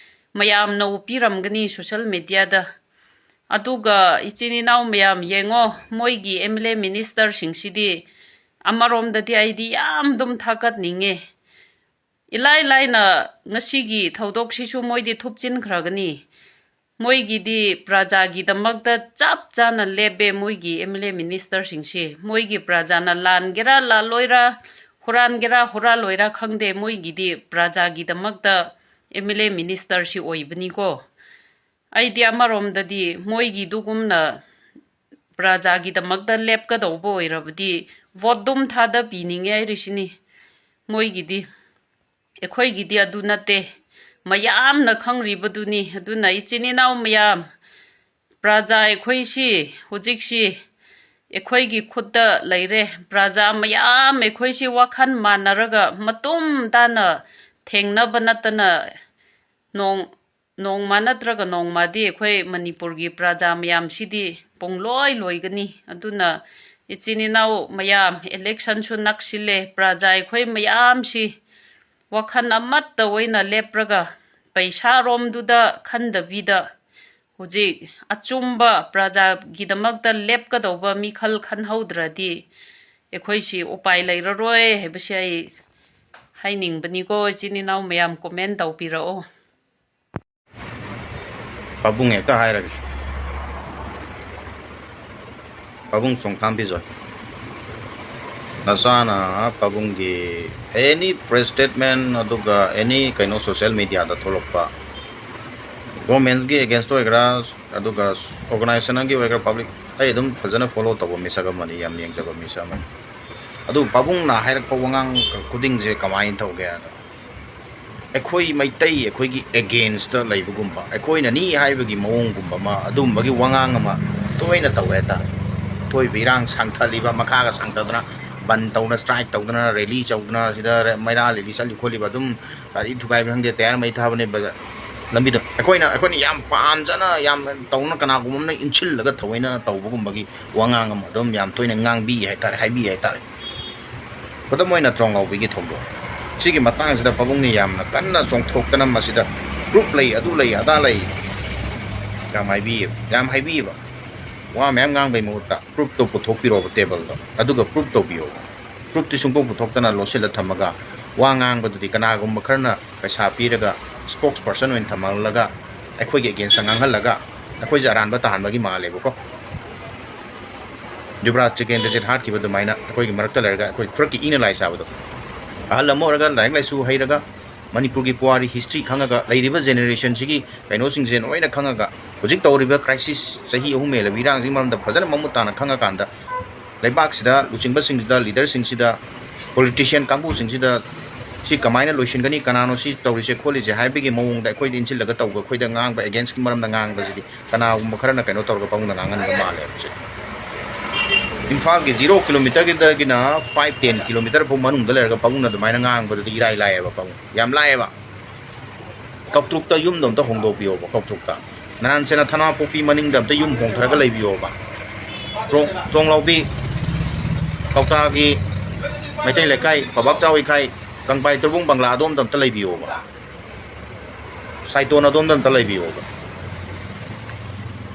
ꯃꯌꯥꯝꯅ ꯎꯄꯤꯔꯝꯒꯅꯤ social mediaꯗ꯫ ꯑꯗꯨꯒ ꯏꯆꯤꯟ ꯏꯅꯥꯎ ꯃꯌꯥꯝ ꯌꯦꯡꯉꯣ, ꯃꯣꯏꯒꯤ M L A ministerꯁꯤꯡꯁꯤꯗꯤ ꯑꯃꯔꯣꯝꯗꯗꯤ ꯑꯩꯗꯤ ꯌꯥꯝ ꯑꯗꯨꯝ ꯊꯥꯒꯠꯅꯤꯡꯉꯦ꯫ ꯏꯂꯥꯏ ꯂꯥꯏꯅ ꯉꯁꯤꯒꯤ ꯊꯧꯗꯣꯛꯁꯤꯁꯨ ꯃꯣꯏꯗꯤ ꯊꯨꯞꯆꯤꯟꯈ꯭ꯔꯒꯅꯤ꯫ ꯃꯣꯏꯒꯤꯗꯤ ꯄ꯭ꯔꯖꯥꯒꯤꯗꯃꯛꯇ ꯆꯞ ꯆꯥꯅ ꯂꯦꯞꯄꯦ ꯃꯣꯏꯒꯤ M L A ministerꯁꯤꯡꯁꯤ꯫ ꯃꯣꯏꯒꯤ ꯄ꯭ꯔꯖꯥꯅ ꯂꯥꯟꯒꯦꯔꯥ ꯂꯥꯜꯂꯣꯏꯔꯥ, ꯍꯨꯔꯥꯟꯒꯦꯔꯥ ꯍꯨꯔꯥꯜꯂꯣꯏꯔꯥ ꯈꯪꯗꯦ, ꯃꯣꯏꯒꯤꯗꯤ ꯄ꯭ꯔꯖꯥꯒꯤꯗꯃꯛꯇ M L A ministerꯁꯤ ꯑꯣꯏꯕꯅꯤꯀꯣ꯫ ꯑꯩꯗꯤ ꯑꯃꯔꯣꯝꯗꯗꯤ ꯃꯣꯏꯒꯤꯗꯨꯒꯨꯝꯅ ꯄ꯭ꯔꯖꯥꯒꯤꯗꯃꯛꯇ ꯂꯦꯞꯀꯗꯧꯕ ꯑꯣꯏꯔꯕꯗꯤ vote ꯑꯗꯨꯝ ꯊꯥꯗꯕꯤꯅꯤꯡꯉꯦ ꯍꯥꯏꯔꯤꯁꯤꯅꯤ꯫ ꯃꯣꯏꯒꯤꯗꯤ, ꯑꯩꯈꯣꯏꯒꯤꯗꯤ ꯑꯗꯨ ꯅꯠꯇꯦ, ꯃꯌꯥꯝꯅ ꯈꯪꯔꯤꯕꯗꯨꯅꯤ꯫ ꯑꯗꯨꯅ ꯏꯆꯤꯟ ꯏꯅꯥꯎ ꯃꯌꯥꯝ, ꯄ꯭ꯔꯖꯥ ꯑꯩꯈꯣꯏꯁꯤ ꯍꯧꯖꯤꯛꯁꯤ ꯑꯩꯈꯣꯏꯒꯤ ꯈꯨꯠꯇ ꯂꯩꯔꯦ꯫ ꯄ꯭ꯔꯖꯥ ꯃꯌꯥꯝ ꯑꯩꯈꯣꯏꯁꯤ ꯋꯥꯈꯜ ꯃꯥꯟꯅꯔꯒ ꯃꯇꯨꯡ ꯇꯥꯅ ꯊꯦꯡꯅꯕ ꯅꯠꯇꯅ ꯅꯣꯡ-, ꯅꯣꯡꯃ ꯅꯠꯇ꯭ꯔꯒ ꯅꯣꯡꯃꯗꯤ ꯑꯩꯈꯣꯏ ꯃꯅꯤꯄꯨꯔꯒꯤ ꯄ꯭ꯔꯖꯥ ꯃꯌꯥꯝꯁꯤꯗꯤ ꯄꯨꯡꯂꯣꯏ ꯂꯣꯏꯒꯅꯤ꯫ ꯑꯗꯨꯅ ꯏꯆꯤꯟ ꯏꯅꯥꯎ ꯃꯌꯥꯝ, electionꯁꯨ ꯅꯛꯁꯤꯜꯂꯦ꯫ ꯄ꯭ꯔꯖꯥ ꯑꯩꯈꯣꯏ ꯃꯌꯥꯝꯁꯤ ꯋꯥꯈꯜ ꯑꯃꯠꯇ ꯑꯣꯏꯅ ꯂꯦꯞꯔꯒ ꯄꯩꯁꯥꯔꯣꯝꯗꯨꯗ ꯈꯟꯗꯕꯤꯗ ꯍꯧꯖꯤꯛ ꯑꯆꯨꯝꯕ ꯄ꯭ꯔꯖꯥꯒꯤꯗꯃꯛꯇ ꯂꯦꯞꯀꯗꯧꯕ ꯃꯤꯈꯜ ꯈꯟꯍꯧꯗ꯭ꯔꯗꯤ ꯑꯩꯈꯣꯏꯁꯤ ꯎꯄꯥꯏ ꯂꯩꯔꯔꯣꯏ ꯍꯥꯏꯕꯁꯤ ꯑꯩ ꯍꯥꯏꯅꯤꯡꯕꯅꯤꯀꯣ꯫ ꯏꯆꯤꯟ ꯏꯅꯥꯎ ꯃꯌꯥꯝ comment ꯇꯧꯕꯤꯔꯛꯑꯣ꯫ ꯄꯥꯕꯨꯡ ꯍꯦꯛꯇ ꯍꯥꯏꯔꯒꯦ꯫ ꯄꯥꯕꯨꯡ ꯆꯣꯡꯊꯥꯝ ꯕꯤꯖꯣꯏ, ꯅꯆꯥꯅ ꯄꯥꯕꯨꯡꯒꯤ any press statement ꯑꯗꯨꯒ any ꯀꯩꯅꯣ social mediaꯗ ꯊꯣꯛꯂꯛꯄ governmentꯀꯤ against ꯑꯣꯏꯒꯦꯔꯥ, ꯑꯗꯨꯒ organizationꯒꯤ ꯑꯣꯏꯒꯦꯔꯥ, public, ꯑꯩ ꯑꯗꯨꯝ ꯐꯖꯅ follow ꯇꯧꯕ ꯃꯤꯁꯛ ꯑꯃꯅꯤ, ꯌꯥꯝ ꯌꯦꯡꯖꯕ ꯃꯤꯁꯛ ꯑꯃꯅꯤ꯫ ꯑꯗꯨ ꯄꯥꯕꯨꯡꯅ ꯍꯥꯏꯔꯛꯄ ꯋꯥꯉꯥꯡ ꯈꯨꯗꯤꯡꯁꯦ ꯀꯃꯥꯏꯅ ꯇꯧꯒꯦ ꯍꯥꯏꯗ, ꯑꯩꯈꯣꯏ ꯃꯩꯇꯩ ꯑꯩꯈꯣꯏꯒꯤ againstꯇ ꯂꯩꯕꯒꯨꯝꯕ, ꯑꯩꯈꯣꯏꯅꯅꯤ ꯍꯥꯏꯕꯒꯤ ꯃꯑꯣꯡꯒꯨꯝꯕ ꯑꯃ, ꯑꯗꯨꯝꯕꯒꯤ ꯋꯥꯉꯥꯡ ꯑꯃ ꯇꯣꯏꯅ ꯇꯧꯋꯦ ꯍꯥꯏꯇꯥꯔꯦ꯫ ꯑꯊꯣꯏꯕ ꯏꯔꯥꯡ ꯁꯥꯡꯊꯜꯂꯤꯕ, ꯃꯈꯥꯒ ꯁꯥꯡꯊꯗꯅ ꯕꯟ ꯇꯧꯗꯅ, ꯁ꯭ꯇ꯭ꯔꯥꯏꯛ ꯇꯧꯗꯅ, ꯔꯦꯂꯤ ꯇꯧꯗꯅ, ꯁꯤꯗ ꯔꯦ-, ꯃꯩꯔꯥ ꯔꯦꯂꯤ ꯆꯠꯂꯤ ꯈꯣꯠꯂꯤꯕ, ꯑꯗꯨꯝ ꯒꯥꯔꯤ ꯊꯨꯒꯥꯏꯕ ꯈꯪꯗꯦ, ꯇꯌꯥꯔ ꯃꯩ ꯊꯥꯕꯅꯦ, ꯕꯖꯥꯔ ꯂꯝꯕꯤꯗ꯫ ꯑꯩꯈꯣꯏꯅ, ꯑꯩꯈꯣꯏꯅ ꯌꯥꯝ ꯄꯥꯝꯖꯅ, ꯌꯥꯝ ꯇꯧꯅ, ꯀꯅꯥꯒꯨꯝꯕ ꯑꯃꯅ ꯏꯟꯁꯤꯜꯂꯒ ꯊꯑꯣꯏꯅ ꯇꯧꯕꯒꯨꯝꯕꯒꯤ ꯋꯥꯉꯥꯡ ꯑꯃ ꯑꯗꯨꯝ ꯌꯥꯝ ꯇꯣꯏꯅ ꯉꯥꯡꯕꯤ ꯍꯥꯏꯇꯥꯔꯦ, ꯍꯥꯏꯕꯤ ꯍꯥꯏꯇꯥꯔꯦ꯫ ꯈꯨꯗꯝ ꯑꯣꯏꯅ ꯇ꯭ꯔꯣꯡꯂꯥꯎꯕꯤꯒꯤ ꯊꯧꯗꯣꯛ꯫ ꯁꯤꯒꯤ ꯃꯇꯥꯡꯁꯤꯗ ꯄꯥꯕꯨꯡꯅ ꯌꯥꯝꯅ ꯀꯟꯅ ꯆꯣꯡꯊꯣꯛꯇꯅ ꯃꯁꯤꯗ ꯄ꯭ꯔꯨꯞ ꯂꯩ, ꯑꯗꯨ ꯂꯩ, ꯑꯗꯥ ꯂꯩ, ꯌꯥꯝ ꯍꯥꯏꯕꯤꯌꯦꯕ, ꯌꯥꯝ ꯍꯥꯏꯕꯤꯌꯦꯕ꯫ ꯋꯥ ꯃꯌꯥꯝ ꯉꯥꯡꯕꯩ ꯃꯍꯨꯠꯇ ꯄ꯭ꯔꯨꯞꯇꯣ ꯄꯨꯊꯣꯛꯄꯤꯔꯣꯕ ꯇꯦꯕꯜꯗ, ꯑꯗꯨꯒ ꯄ꯭ꯔꯨꯞ ꯇꯧꯕꯤꯌꯣꯕ꯫ ꯄ꯭ꯔꯨꯞꯇꯤ ꯁꯨꯡꯄꯨ ꯄꯨꯊꯣꯛꯇꯅ ꯂꯣꯠꯁꯤꯜꯂ ꯊꯝꯃꯒ, ꯋꯥ ꯉꯥꯡꯕꯗꯨꯗꯤ ꯀꯅꯥꯒꯨꯝꯕ ꯈꯔꯅ ꯄꯩꯁꯥ ꯄꯤꯔꯒ ꯁ꯭ꯄꯣꯛꯁ ꯄꯔꯁꯟ ꯑꯣꯏꯅ ꯊꯝꯍꯜꯂꯒ ꯑꯩꯈꯣꯏꯒꯤ ꯑꯦꯒꯦꯟꯁꯇ ꯉꯥꯡꯍꯜꯂꯒ ꯑꯩꯈꯣꯏꯁꯦ ꯑꯔꯥꯟꯕ ꯇꯥꯍꯟꯕꯒꯤ ꯃꯥꯜꯂꯦꯕꯀꯣ꯫ ꯌꯨꯕꯔꯥꯖ ꯆꯤꯀꯦꯟꯗ꯭ꯔꯖꯤꯠ ꯍꯥꯠꯈꯤꯕ ꯑꯗꯨꯃꯥꯏꯅ ꯑꯩꯈꯣꯏꯒꯤ ꯃꯔꯛꯇ ꯂꯩꯔꯒ ꯑꯩꯈꯣꯏ ꯈꯨꯔꯛꯀꯤ ꯏꯅ ꯂꯥꯏ ꯁꯥꯕꯗꯣ꯫ ꯑꯍꯜ ꯑꯃ ꯑꯣꯏꯔꯒ ꯂꯥꯏꯔꯤꯛ ꯂꯥꯏꯁꯨ ꯍꯩꯔꯒ ꯃꯅꯤꯄꯨꯔꯒꯤ ꯄꯨꯋꯥꯔꯤ ꯍꯤꯁꯇ꯭ꯔꯤ ꯈꯪꯉꯒ ꯂꯩꯔꯤꯕ ꯖꯦꯅꯦꯔꯦꯁꯟꯁꯤꯒꯤ ꯀꯩꯅꯣꯁꯤꯡꯁꯦ ꯂꯣꯏꯅ ꯈꯪꯉꯒ ꯍꯧꯖꯤꯛ ꯇꯧꯔꯤꯕ ꯀ꯭ꯔꯥꯏꯁꯤꯁ ꯆꯍꯤ ꯑꯍꯨꯝ ꯍꯦꯜꯂꯕ ꯏꯔꯥꯡꯁꯤꯒꯤ ꯃꯔꯝꯗ ꯐꯖꯅ ꯃꯃꯨꯠ ꯇꯥꯅ ꯈꯪꯉꯀꯥꯟꯗ ꯂꯩꯕꯥꯛꯁꯤꯗ ꯂꯨꯆꯤꯡꯕꯁꯤꯡꯁꯤꯗ, ꯂꯤꯗꯔꯁꯤꯡꯁꯤꯗ, ꯄꯣꯂꯤꯇꯤꯁꯤꯌꯟ ꯀꯥꯡꯕꯨꯁꯤꯡꯁꯤꯗ ꯁꯤ ꯀꯃꯥꯏꯅ ꯂꯣꯏꯁꯤꯟꯒꯅꯤ, ꯀꯅꯥꯅꯣ ꯁꯤ ꯇꯧꯔꯤꯁꯦ ꯈꯣꯠꯂꯤꯁꯦ ꯍꯥꯏꯕꯒꯤ ꯃꯑꯣꯡꯗ ꯑꯩꯈꯣꯏꯗ ꯏꯟꯁꯤꯜꯂꯒ ꯇꯧꯕ, ꯑꯩꯈꯣꯏꯗ ꯉꯥꯡꯕ, ꯑꯦꯒꯦꯟꯁꯀꯤ ꯃꯔꯝꯗ ꯉꯥꯡꯕꯁꯤꯗꯤ ꯀꯅꯥꯒꯨꯝꯕ ꯈꯔꯅ ꯀꯩꯅꯣ ꯇꯧꯔꯒ ꯄꯥꯕꯨꯡꯗ ꯉꯥꯡꯍꯟꯕ ꯃꯥꯜꯂꯦ ꯍꯧꯖꯤꯛ꯫ ꯏꯝꯐꯥꯜꯒꯤ ꯖꯤꯔꯣ ꯀꯤꯂꯣꯃꯤꯇꯔꯒꯤꯗꯒꯤꯅ ꯐꯥꯏꯚ, ꯇꯦꯟ ꯀꯤꯂꯣꯃꯤꯇꯔ ꯐꯥꯎ ꯃꯅꯨꯡꯗ ꯂꯩꯔꯒ ꯄꯥꯕꯨꯡꯅ ꯑꯗꯨꯃꯥꯏꯅ ꯉꯥꯡꯕꯗꯨꯗꯤ ꯏꯔꯥꯏ ꯂꯥꯏꯌꯦꯕ ꯄꯥꯕꯨꯡ꯫ ꯌꯥꯝ ꯂꯥꯏꯌꯦꯕ꯫ ꯀꯧꯇ꯭ꯔꯨꯛꯇ ꯌꯨꯝꯗꯣ ꯑꯝꯇ ꯍꯣꯡꯗꯣꯛꯄꯤꯌꯣꯕ, ꯀꯧꯇ꯭ꯔꯨꯛꯇ꯫ ꯅꯔꯥꯟ ꯁꯦꯟꯅ ꯊꯅꯥꯄꯣꯛꯄꯤ ꯃꯅꯤꯡꯗ ꯑꯝꯇ ꯌꯨꯝ ꯍꯣꯡꯊꯔꯒ ꯂꯩꯕꯤꯌꯣꯕ꯫ ꯇ꯭ꯔꯣꯡ-, ꯇ꯭ꯔꯣꯡꯂꯥꯎꯕꯤ, ꯀꯧꯇꯥꯒꯤ ꯃꯩꯇꯩ ꯂꯩꯀꯥꯏ, ꯄꯕꯥꯛ ꯆꯥꯎꯏꯈꯥꯏ, ꯀꯪꯄꯥꯏ ꯇꯨꯔꯕꯨꯡ ꯕꯪꯒ꯭ꯂꯥ ꯑꯗꯣꯝꯗ ꯑꯝꯇ ꯂꯩꯕꯤꯌꯣꯕ꯫ ꯁꯥꯏꯇꯣꯟ ꯑꯗꯣꯝꯗ ꯑꯝꯇ ꯂꯩꯕꯤꯌꯣꯕ꯫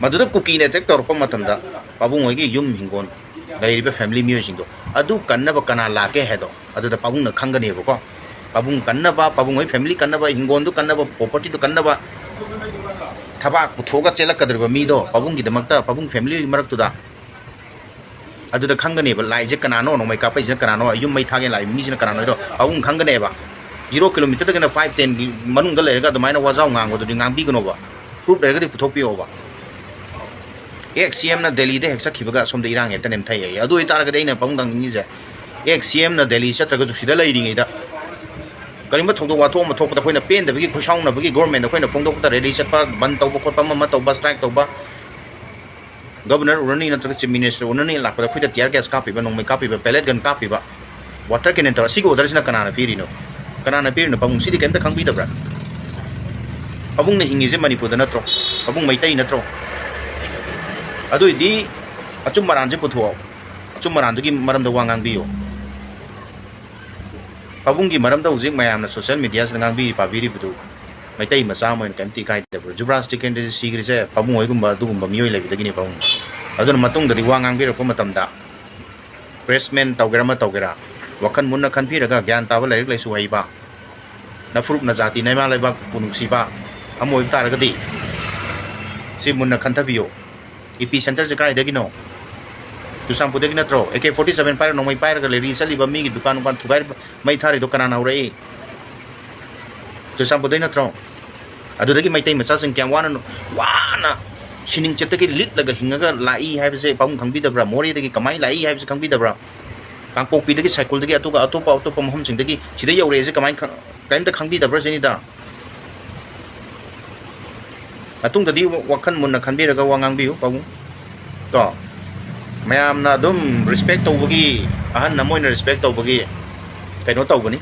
ꯃꯗꯨꯗ ꯀꯨꯀꯤꯅ ꯑꯦꯇꯦꯛ ꯇꯧꯔꯛꯄ ꯃꯇꯝꯗ ꯄꯥꯕꯨꯡ ꯍꯣꯏꯒꯤ ꯌꯨꯝ ꯍꯤꯡꯒꯣꯜ ꯂꯩꯔꯤꯕ ꯐꯦꯃꯤꯂꯤ ꯃꯤꯑꯣꯏꯁꯤꯡꯗꯣ ꯑꯗꯨ ꯀꯟꯅꯕ ꯀꯅꯥ ꯂꯥꯛꯀꯦ ꯍꯥꯏꯗꯣ ꯑꯗꯨꯗ ꯄꯥꯕꯨꯡꯅ ꯈꯪꯒꯅꯦꯕꯀꯣ꯫ ꯄꯥꯕꯨꯡ ꯀꯟꯅꯕ, ꯄꯥꯕꯨꯡ ꯍꯣꯏ ꯐꯦꯃꯤꯂꯤ ꯀꯟꯅꯕ, ꯍꯤꯡꯒꯣꯜꯗꯨ ꯀꯟꯅꯕ, ꯄ꯭ꯔꯣꯄꯔꯇꯤꯗꯨ ꯀꯟꯅꯕ ꯊꯕꯥꯛ ꯄꯨꯊꯣꯛꯑꯒ ꯆꯦꯜꯂꯛꯀꯗꯧꯔꯤꯕ ꯃꯤꯗꯣ ꯄꯥꯕꯨꯡꯒꯤꯗꯃꯛꯇ, ꯄꯥꯕꯨꯡ ꯐꯦꯃꯤꯂꯤ ꯃꯔꯛꯇꯨꯗ ꯑꯗꯨꯗ ꯈꯪꯒꯅꯦꯕ ꯂꯥꯏꯁꯦ ꯀꯅꯥꯅꯣ, ꯅꯣꯡꯃꯩ ꯀꯥꯞꯄꯛꯏꯁꯤꯅ ꯀꯅꯥꯅꯣ, ꯌꯨꯝ ꯃꯩ ꯊꯥꯒꯦ ꯂꯥꯛꯏꯕ ꯃꯤꯁꯤꯅ ꯀꯅꯥꯅꯣ ꯍꯥꯏꯗꯣ ꯄꯥꯕꯨꯡ ꯈꯪꯒꯅꯦꯕ꯫ ꯖꯤꯔꯣ ꯀꯤꯂꯣꯃꯤꯇꯔꯗꯒꯤꯅ ꯐꯥꯏꯚ, ꯇꯦꯟꯒꯤ ꯃꯅꯨꯡꯗ ꯂꯩꯔꯒ ꯑꯗꯨꯃꯥꯏꯅ ꯋꯥꯖꯥꯎ ꯉꯥꯡꯕꯗꯨꯗꯤ ꯉꯥꯡꯕꯤꯒꯅꯣꯕ꯫ ꯄ꯭ꯔꯨꯞ ꯂꯩꯔꯒꯗꯤ ꯄꯨꯊꯣꯛꯄꯤꯌꯣꯕ꯫ ꯑꯦꯛꯁ ꯁꯤ ꯑꯦꯝꯅ ꯗꯦꯜꯂꯤꯗ ꯍꯦꯛ ꯆꯠꯈꯤꯕꯒ ꯁꯣꯝꯗ ꯏꯔꯥꯡ ꯍꯦꯛꯇ ꯅꯦꯝꯊꯩ ꯍꯥꯏꯌꯦ꯫ ꯑꯗꯨ ꯑꯣꯏꯇꯥꯔꯒꯗꯤ ꯑꯩꯅ ꯄꯥꯕꯨꯡꯗ ꯍꯪꯅꯤꯡꯉꯤꯁꯦ, ꯑꯦꯛꯁ ꯁꯤ ꯑꯦꯝꯅ ꯗꯦꯜꯂꯤ ꯆꯠꯇ꯭ꯔꯒꯁꯨ ꯁꯤꯗ ꯂꯩꯔꯤꯉꯩꯗ ꯀꯔꯤꯒꯨꯝꯕ ꯊꯧꯗꯣꯛ ꯋꯥꯊꯣꯛ ꯑꯃ ꯊꯣꯛꯄꯗ ꯑꯩꯈꯣꯏꯅ ꯄꯦꯟꯗꯕꯒꯤ, ꯈꯨꯠꯁꯥꯎꯅꯕꯒꯤ ꯒꯣꯔꯃꯦꯟꯗ ꯑꯩꯈꯣꯏꯅ ꯐꯣꯡꯗꯣꯛꯄꯗ ꯔꯦꯂꯤ ꯆꯠꯄ, ꯕꯟ ꯇꯧꯕ ꯈꯣꯠꯄ, ꯑꯃ ꯑꯃ ꯇꯧꯕ, ꯁ꯭ꯇ꯭ꯔꯥꯏꯛ ꯇꯧꯕ, Governor ꯎꯔꯅꯤ ꯅꯠꯇ꯭ꯔꯒ Chief Minister ꯎꯔꯅꯤ ꯂꯥꯛꯄꯗ ꯑꯩꯈꯣꯏꯗ tear gas ꯀꯥꯞꯄꯤꯕ, ꯅꯣꯡꯃꯩ ꯀꯥꯞꯄꯤꯕ, pellet gun ꯀꯥꯞꯄꯤꯕ, water cannon ꯇꯧꯔ, ꯁꯤꯒꯤ order ꯁꯤꯅ ꯀꯅꯥꯅ ꯄꯤꯔꯤꯅꯣ? ꯀꯅꯥꯅ ꯄꯤꯔꯤꯅꯣ? ꯄꯥꯕꯨꯡ, ꯁꯤꯗꯤ ꯀꯩꯝꯇ ꯈꯪꯕꯤꯗꯕ꯭ꯔꯥ? ꯄꯥꯕꯨꯡꯅ ꯍꯤꯡꯉꯤꯁꯦ ꯃꯅꯤꯄꯨꯔꯗ ꯅꯠꯇ꯭ꯔꯣ? ꯄꯥꯕꯨꯡ ꯃꯩꯇꯩ ꯅꯠꯇ꯭ꯔꯣ? ꯑꯗꯨꯏꯗꯤ ꯑꯆꯨꯝ ꯑꯔꯥꯟꯁꯦ ꯄꯨꯊꯣꯛꯑꯣ꯫ ꯑꯆꯨꯝ ꯑꯔꯥꯟꯗꯨꯒꯤ ꯃꯔꯝꯗ ꯋꯥ ꯉꯥꯡꯕꯤꯌꯨ꯫ ꯄꯥꯕꯨꯡꯒꯤ ꯃꯔꯝꯗ ꯍꯧꯖꯤꯛ ꯃꯌꯥꯝꯅ social media ꯁꯤꯗ ꯉꯥꯡꯕꯤꯔꯤ ꯄꯥꯕꯤꯔꯤꯕꯗꯨ ꯃꯩꯇꯩ ꯃꯆꯥ ꯑꯃ ꯑꯣꯏꯅ ꯀꯩꯝꯇ ꯏꯀꯥꯏꯗꯕ꯭ꯔꯣ? ꯖꯨꯕ꯭ꯔꯥꯖ ꯇꯤꯀꯦꯟꯗ꯭ꯔꯖꯤꯠ ꯁꯤꯈ꯭ꯔꯤꯁꯦ ꯄꯥꯕꯨꯡ ꯍꯣꯏꯒꯨꯝꯕ ꯑꯗꯨꯒꯨꯝꯕ ꯃꯤꯑꯣꯏ ꯂꯩꯕꯗꯒꯤꯅꯤ ꯄꯥꯕꯨꯡ꯫ ꯑꯗꯨꯅ ꯃꯇꯨꯡꯗꯗꯤ ꯋꯥ ꯉꯥꯡꯕꯤꯔꯛꯄ ꯃꯇꯝꯗ, pressman ꯇꯧꯒꯦꯔꯥ ꯑꯃ ꯇꯧꯒꯦꯔꯥ, ꯋꯥꯈꯜ ꯃꯨꯟꯅ ꯈꯟꯕꯤꯔꯒ ꯒ꯭ꯌꯥꯟ ꯇꯥꯕ, ꯂꯥꯏꯔꯤꯛ ꯂꯥꯏꯁꯨ ꯍꯩꯕ, ꯅꯐꯨꯔꯨꯞ ꯅꯖꯥꯇꯤ ꯅꯩꯃꯥ ꯂꯩꯕꯥꯛꯄꯨ ꯅꯨꯡꯁꯤꯕ ꯑꯃ ꯑꯣꯏꯕ ꯇꯥꯔꯒꯗꯤ, ꯁꯤ ꯃꯨꯟꯅ ꯈꯟꯊꯕꯤꯌꯨ꯫ Epicentre ꯁꯦ ꯀꯗꯥꯏꯗꯒꯤꯅꯣ? ꯆꯨꯔꯆꯥꯟꯄꯨꯔꯗꯒꯤ ꯅꯠꯇ꯭ꯔꯣ? AK forty seven ꯄꯥꯏꯔꯒ, ꯅꯣꯡꯃꯩ ꯄꯥꯏꯔꯒ ꯂꯩꯔꯤ ꯆꯠꯂꯤꯕ, ꯃꯤꯒꯤ ꯗꯨꯀꯥꯟ ꯅꯨꯡꯀꯥꯟ ꯊꯨꯒꯥꯏꯔꯤꯕ, ꯃꯩ ꯊꯥꯔꯤꯗꯣ ꯀꯅꯥꯅ ꯍꯧꯔꯛꯏ? ꯆꯨꯔꯆꯥꯟꯄꯨꯔꯗꯒꯤ ꯅꯠꯇ꯭ꯔꯣ? ꯑꯗꯨꯗꯒꯤ ꯃꯩꯇꯩ ꯃꯆꯥꯁꯤꯡ ꯀꯌꯥꯝ ꯋꯥꯅ, ꯋꯥꯅ ꯁꯤꯅꯤꯡꯆꯠꯇꯒꯤ ꯂꯤꯠꯂꯒ ꯍꯤꯡꯉꯒ ꯂꯥꯛꯏ ꯍꯥꯏꯕꯁꯦ ꯄꯥꯕꯨꯡ ꯈꯪꯕꯤꯗꯕ꯭ꯔꯥ? ꯃꯣꯔꯦꯗꯒꯤ ꯀꯃꯥꯏꯅ ꯂꯥꯛꯏ ꯍꯥꯏꯕꯁꯦ ꯈꯪꯕꯤꯗꯕ꯭ꯔꯥ? ꯀꯥꯡꯄꯣꯛꯄꯤꯗꯒꯤ, ꯁꯥꯏꯀꯜꯗꯒꯤ, ꯑꯇꯣꯞꯄ, ꯑꯇꯣꯞꯄ ꯃꯐꯝꯁꯤꯡꯗꯒꯤ ꯁꯤꯗ ꯌꯧꯔꯛꯑꯦꯁꯦ ꯀꯃꯥꯏꯅ ꯈꯪ-, ꯀꯔꯤꯝꯇ ꯈꯪꯕꯤꯗꯕ꯭ꯔꯥ ꯁꯤꯅꯤꯗ꯫ ꯃꯇꯨꯡꯗꯗꯤ ꯋꯥꯈꯜ ꯃꯨꯟꯅ ꯈꯟꯕꯤꯔꯒ ꯋꯥ ꯉꯥꯡꯕꯤꯌꯨ ꯄꯥꯕꯨꯡ꯫ ꯀꯣ, ꯃꯌꯥꯝꯅ ꯑꯗꯨꯝ respect ꯇꯧꯕꯒꯤ, ꯑꯍꯟ ꯑꯃ ꯑꯣꯏꯅ respect ꯇꯧꯕꯒꯤ ꯀꯩꯅꯣ ꯇꯧꯕꯅꯤ꯫